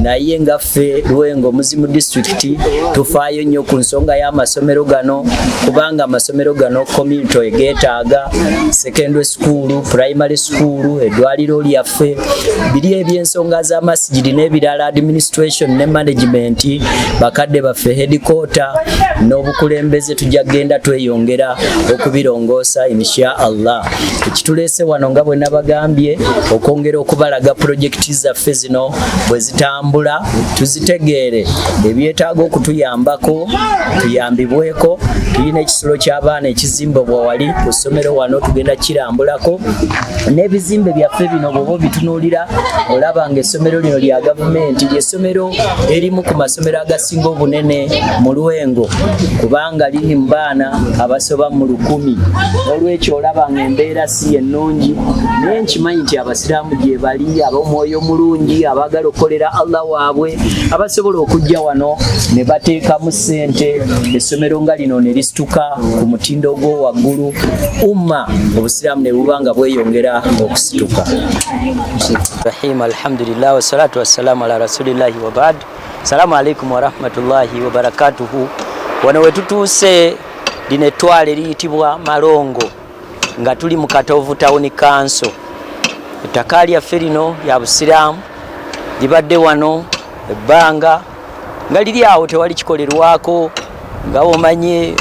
Naye nga ffe Lwengo Muzimu District tufaayo nnyo ku nsonga y'amasomero gano, kubanga amasomero gano community egeetaaga, secondary school, primary school, eddwaliro lyaffe, biri eby'ensonga z'amasigiri n'ebirala, administration ne management, bakadde baffe headquarter n'obukulembeze tujja kugenda tweyongera okubirongoosa insha Allah. Ekituleese wano nga bwe nabagambye, okwongera okubalaga pulojekiti zaffe zino bwe zitambula, tuzitegeere, ebyetaaga okutuyambako tuyambibweko. Tulina ekisulo ky'abaana ekizimbibwa wali ku ssomero wano, tugenda kirambulako n'ebizimbe byaffe bino. Bw'oba obitunuulira olaba nga essomero lino lya gavumenti, ly'essomero erimu ku masomero agasinga obunene mu Lwengo, kubanga liri mu baana abasoba mu 1000. Olwekyo olaba nga embeera si ennungi, naye nkimanyi nti abasiraamu gye bali ab'omwoyo omulungi, abaagala okukolera Allah waabwe, abasobola okujja wano ne bateekamu ssente, essomero nga lino ne lisituka ku mutindo ogw'owaggulu, umma obusiraamu ne buba nga bweyongera okusituka. Rahim, alhamdulillah, wassalatu wassalamu ala rasulillahi wa ba'd. Assalamu alaikum warahmatullahi wabarakatuhu. Wano wetutuuse, lino ettwale eriyitibwa Malongo, nga tuli mu Katovu Town Council. Ettaka lyaffe lino lya busiraamu, libadde wano ebbanga nga liri awo tewali kikolerwako. Nga omanye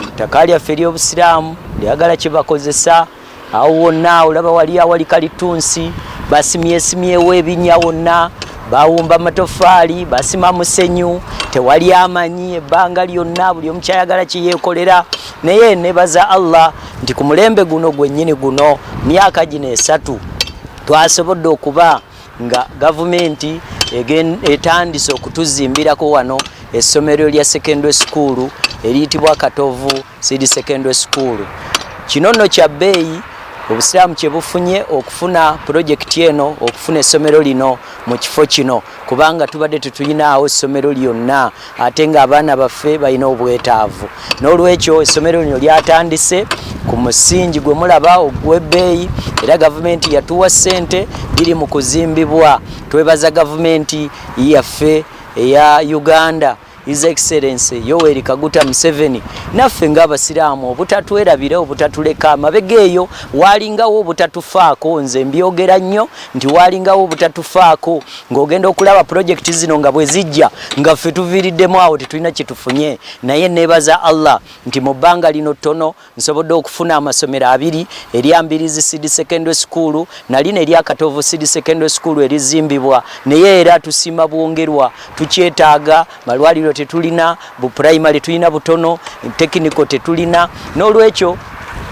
ettaka lyaffe ery'obusiraamu lyagala kyebakozesa awo wonna. Olaba wali awali kalitunsi, basimyesimyewo ebinnya wonna, bawumba amatofaali, basima musenyu, tewali amanyi ebbanga lyonna, buli omu kyayagala kyeyeekolera. Naye nebaza Allah nti ku mulembe guno gwennyini guno, myaka gino 3, twasobodde okuba nga gavumenti etandise okutuzimbirako wano essomero lya secondary school eriyitibwa Katovu Seed Secondary School. Kino nno kya bbeeyi obusiraamu kye bufunye okufuna pulojekiti eno, okufuna essomero lino mu kifo kino, kubanga tubadde tetulinaawo essomero lyonna, ate ng'abaana baffe balina obwetaavu. N'olwekyo essomero lino lyatandise ku musingi gwe mulaba ogw'ebbeeyi, era gavumenti yatuwa ssente, liri mu kuzimbibwa. Twebaza gavumenti yaffe eya Uganda, His Excellency Yoweri Kaguta Museveni, naffe ng'abasiraamu obutatwerabira, obutatuleka amabega. Eyo waalingawo obutatufaako, nze mbyogera nnyo nti waalingawo obutatufaako, ng'ogenda okulaba pulojekiti zino nga bwe zijja nga ffe tuviiriddemu awo, tetulina kye tufunye. Naye neebaza Allah nti mu bbanga lino ttono nsobodde okufuna amasomero 2, erya Mbirizi Seed Secondary School nalino erya Katovu Seed Secondary School erizimbibwa. Naye era tusiima bwongerwa, tukyetaaga malwaliro tetulina, buprimary tulina butono, technical tetulina. N'olwekyo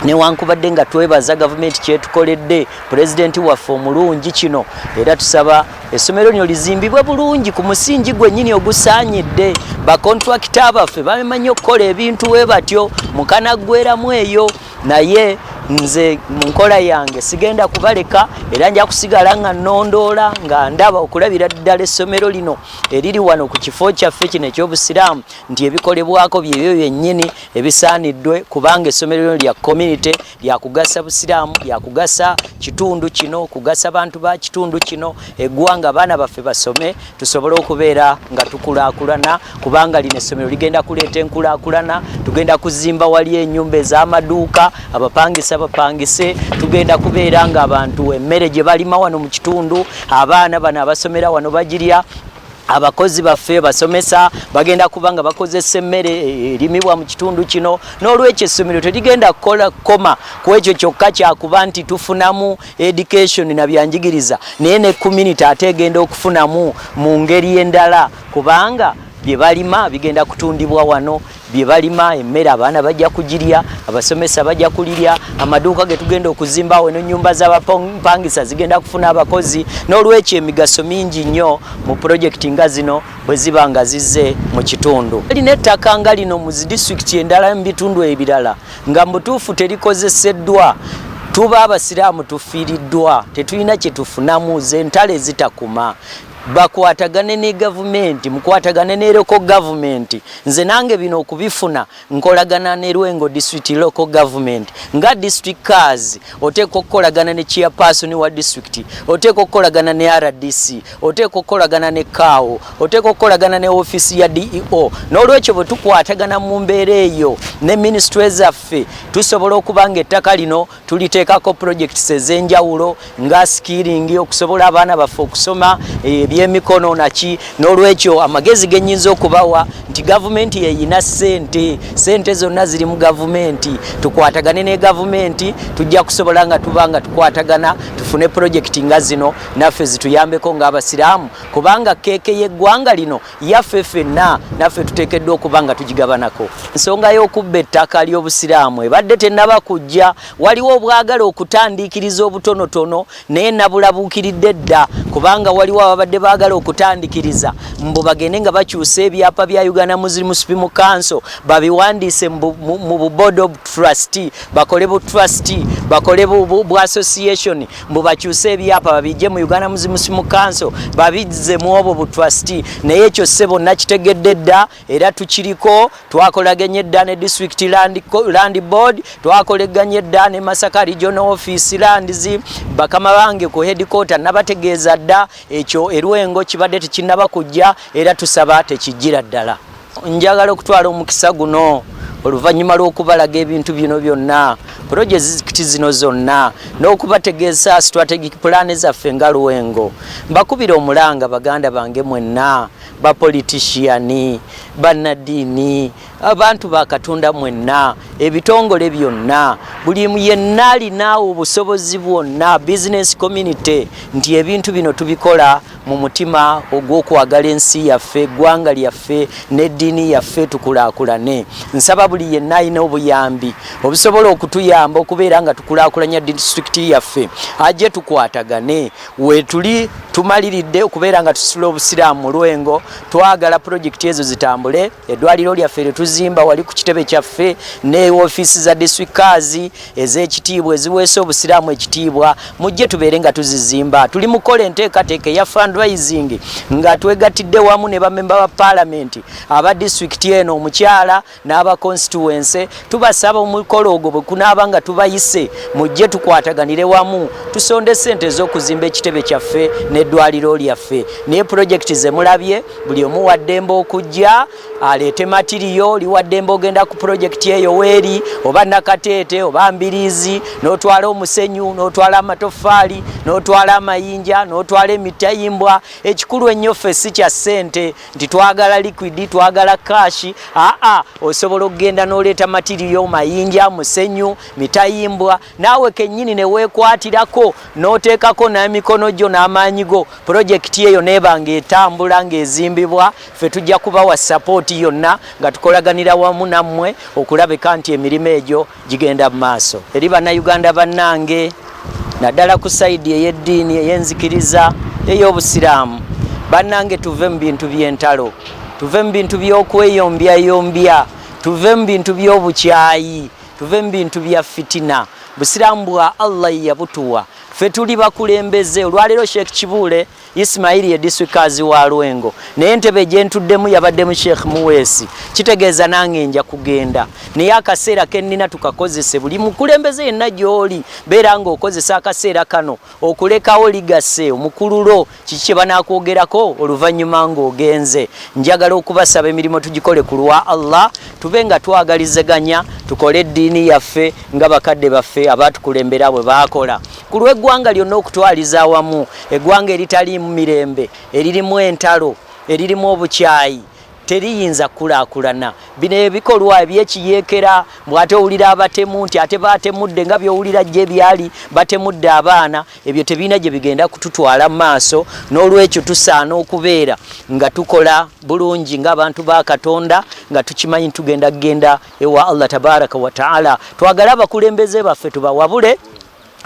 newankubadde nga twebaza gavumenti kyetukoledde, pulezidenti waffe omulungi, kino era tusaba essomero lino lizimbibwe bulungi ku musingi gwennyini ogusaanyidde. Bakontrakita baffe bamanyi okukola ebintu we batyo mukanaggweramu eyo, naye Nze mu nkola yange sigenda kubaleka, era nja kusigala nga nnondoola nga ndaba okulabira ddala essomero lino eriri wano ku kifo kyaffe kino eky'Obusiraamu nti ebikolebwako byebyo byennyini ebisaaniddwe, kubanga essomero lino lya community, lyakugasa Busiraamu, lyakugasa kitundu kino, kugasa bantu ba kitundu kino, eggwanga, abaana baffe basome tusobole okubeera nga tukulaakulana, kubanga lino essomero ligenda kuleeta enkulaakulana. Tugenda kuzimba wali ennyumba ez'amaduuka, abapangisa bapangise, tugenda kubeera nga abantu emmere gye balima wano mu kitundu abaana bano abasomera wano bagirya, abakozi baffe basomesa bagenda kuba nga bakozesa emmere erimibwa mu kitundu kino. N'olwekyo essomero terigenda kukola koma ku ekyo kyokka kyakuba nti tufunamu education na byanjigiriza, naye ne community ate egenda okufunamu mu ngeri endala, kubanga bye balima bigenda kutundibwa wano, bye balima emmere abaana bajja kugirya, abasomesa bajja kulirya, amaduuka ge tugenda okuzimbawo n'ennyumba z'abapangisa zigenda kufuna abakozi. N'olwekyo emigaso mingi nnyo mu pulojekiti nga zino bwe ziba nga zizze mu kitundu. Lina ettaka nga lino mu zi disitulikiti endala mu bitundu ebirala nga mu butuufu terikozeseddwa. Tuba Abasiraamu tufiiriddwa, tetulina kye tufunamu, ze ntalo ezitakuma. Bakwatagane ne gavumenti, mukwatagane ne local government. Nze nange bino okubifuna nkolagana ne Lwengo District Local Government. Nga district cars oteekwa okukolagana ne chairperson wa district, oteekwa okukolagana ne RDC, oteekwa okukolagana ne CAO, oteekwa okukolagana ne ofiisi ya DEO. N'olwekyo bwe tukwatagana mu mbeera eyo ne ministry zaffe, tusobola okuba nga ettaka lino tuliteekako projects ez'enjawulo nga skilling, okusobola abaana baffe okusoma ebyemikono naki. N'olwekyo amagezi ge nnyinza okubawa nti gavumenti yeyina ssente, ssente zonna ziri mu gavumenti, tukwatagane ne gavumenti, tujja kusobola nga tuba nga tukwatagana tufune pulojekiti nga zino naffe zituyambeko ng'Abasiraamu, kubanga keeke y'eggwanga lino yaffe ffenna, naffe tuteekeddwa okuba nga tugigabanako. Ensonga y'okubba ettaka ly'Obusiraamu ebadde tennaba kujja, waliwo obwagala okutandiikiriza obutonotono, naye nabulabuukiridde dda, kubanga waliwo ababadde baagala okutandikiriza mbu bagende nga bakyusa ebyapa bya Uganda Muslim Supreme Council babiwandiise mu bu board of trustee, bakole bu trustee, bakole bu association, mbu bakyuse ebyapa babijje mu Uganda Muslim Supreme Council babizze mu obwo bu trustee. Naye ekyo ssebo nakitegedde dda era tukiriko. Twakolaganye dda ne district land board, twakolaganye dda ne Masaka Regional Office lands, bakama bange ku headquarter nabategeeza dda. Ekyo erwengo kibadde tekinnaba kujja era tusaba tekijjira ddala. Njagala okutwala omukisa guno oluvannyuma lw'okubalaga ebintu bino byonna, pulojekiti zino zonna, n'okubategeeza strategic plan zaffe nga Lwengo, mbakubira omulanga baganda bange mwenna, bapolitician, bannaddiini, abantu ba Katonda mwenna, ebitongole byonna, buli yenna alina obusobozi bwonna, business community, nti ebintu bino tubikola mu mutima ogw'okwagala ensi yaffe, eggwanga lyaffe n'eddiini yaffe tukulaakulane. Nsaba buli yenna alina obuyambi obusobola okutuyamba okubeera nga tukulaakulanya disitulikiti yaffe ajje tukwatagane. Weetuli tumaliridde okubeera nga tusitula Obusiraamu mu Lwengo. Twagala pulojekiti ezo zitambule, eddwaliro lyaffe lye tuzimba wali ku kitebe kyaffe ne ofiisi za district cars ez'ekitiibwa eziweesa Obusiraamu ekitiibwa, mujje tubeere nga tuzizimba. Tuli mu kukola enteekateeka eya fundraising nga twegattidde wamu ne bamemba ba paalamenti aba disitulikiti eno omukyala n'aba constituency. Tubasaba omukolo ogwo bwe kunaaba nga tubayise, mujje tukwataganire wamu tusonde ssente ez'okuzimba ekitebe kyaffe n'eddwaliro lyaffe. Naye pulojekiti ze mulabye, buli omu waddembe okujja aleete material, liwaddembe ogenda ku pulojekiti eyo weeri oba Nakateete oba Mbiriizi, n'otwala omusenyu, n'otwala amatoffaali, n'otwala amayinja, n'otwala emitayimbwa. Ekikulu ennyo ffe si kya ssente nti twagala liquid, twagala cash, aa, osobola okugenda n'oleeta material, mayinja, musenyu, mitayimbwa, naawe kennyini ne weekwatirako n'oteekako n'emikono gyo n'amaanyi go, pulojekiti eyo neeba ng'etambula ng'ezimbibwa. Ffe tujja kubawa support yonna nga tukolaganira wamu nammwe okulabika nti emirimu egyo gigenda mu maaso. Eri Bannayuganda bannange, naddala ku side ey'eddiini ey'enzikiriza ey'Obusiraamu, bannange, tuve mu bintu by'entalo, tuve mu bintu by'okweyombyayomby, tuve mu bintu by'obukyayi, tuve mu bintu bya fitina. Busiraamu bwa Allah yabutuwa, ffe tuli bakulembeze. Olwaleero Sheikh Kibuule Ismaili ye disitulikaazi wa Lwengo, naye entebe gyentuddemu yabaddemu Sheikh Muweesi, kitegeeza nange nja kugenda, naye akaseera kennina tukakozese. Buli mukulembeze yenna gy'oli, beera ng'okozesa akaseera kano okulekawo legacy, omukululo, kiki kye banakwogerako oluvannyuma ng'ogenze. Njagala okubasaba emirimu tugikole ku lwa Allah, tube nga twagalizeganya, tukole eddiini yaffe nga bakadde baffe abatukulembera bwe baakola ku lw'eggwanga lyonna okutwaliza awamu. Eggwanga eritaliimu mirembe, eririmu entalo, eririmu obukyayi, teriyinza kukulaakulana. Bino ebikolwa ebyekiyeekera, mbwate owulira abatemu nti ate batemudde, nga byowulira gye byali batemudde abaana, ebyo tebirina gye bigenda kututwala mu maaso. N'olwekyo tusaana okubeera nga tukola bulungi ng'abantu ba Katonda, nga tukimanyi tugenda kugenda ewa Allah tabaraka wa taala. Twagale abakulembeze baffe, tubawabule,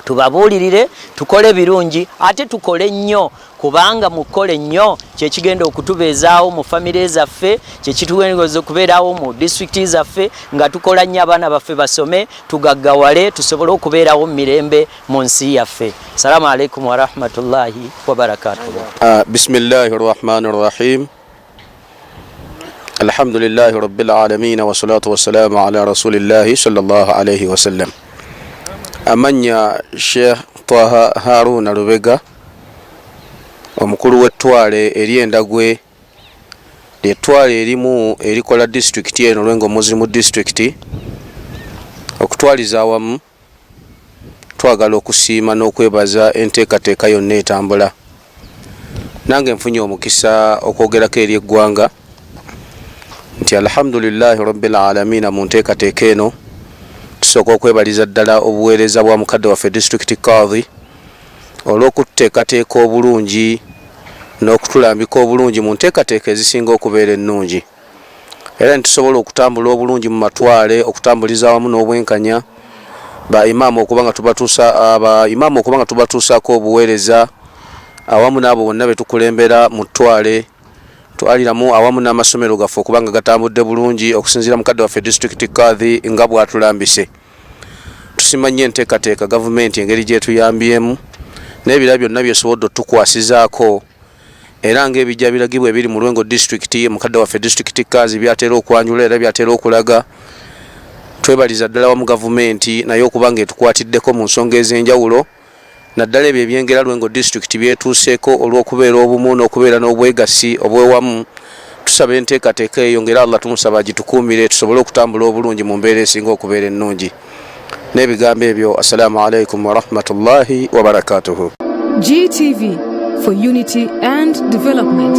tubabuulirire, tukole birungi, ate tukole nnyo, kubanga mukole nnyo kyekigenda okutubeezaawo mu famire zaffe, kyekitugenda okubeerawo mu disitulikiti zaffe. Nga tukola nnyo, abaana baffe basome, tugaggawale, tusobole okubeerawo mu mirembe mu nsi yaffe. Salaamu alaikum warahmatullahi wabarakatuhu. Bismillahi rahmani rahim. Alhamdulillahi rabbil alamin, wassalatu wassalamu ala rasulillahi sallallahu alaihi wasallam. Amannya Sheikh Taha Haruna Lubega, omukulu w'ettwale ery'Endagwe, lyettwale erimu erikola disitulikiti eno, Lwengo Muslim District. Okutwaliza awamu, twagala okusiima n'okwebaza enteekateeka yonna etambula. Nange nfunye omukisa okwogerako eri eggwanga nti alhamdulillahi rabbil alamina. Mu nteekateeka eno tusooka okwebaliza ddala obuweereza bwa mukadde waffe District Kadhi olw'okututeekateeka obulungi n'okutulambika obulungi mu nteekateeka ezisinga okubeera ennungi, era netusobola okutambula obulungi mu matwale, okutambuliza awamu n'obwenkanya ba imaamu, okuba nga tubatuusa, aba imaamu okuba nga tubatuusaako obuweereza awamu n'abo bonna betukulembera mu ttwale. Twaliramu awamu n'amasomero gaffe okuba nga gatambudde bulungi okusinziira mukadde waffe District Kadhi nga bw'atulambise. Tusima nnyo enteekateeka gavumenti engeri gyetuyambyemu n'ebirala byonna byesobodde otukwasizaako, era ng'ebijja biragibwa ebiri mu Lwengo Disitulikiti, mukadde waffe District Kadhi byatera okwanjula era byatera okulaga. Twebaliza ddala wamu gavumenti naye okuba nga etukwatiddeko mu nsonga ez'enjawulo, naddala ebyo ebyengera Lwengo Disitulikiti byetuuseeko olw'okubeera obumu n'okubeera n'obwegassi obwewamu. Tusaba enteekateeka eyo ng'era Allah tumusaba agitukuumire, tusobole okutambula obulungi mu mbeera esinga okubeera ennungi. N'ebigambo ebyo, assalaamu alaikum warahmatullahi wabarakatuhu. GTV for unity and development.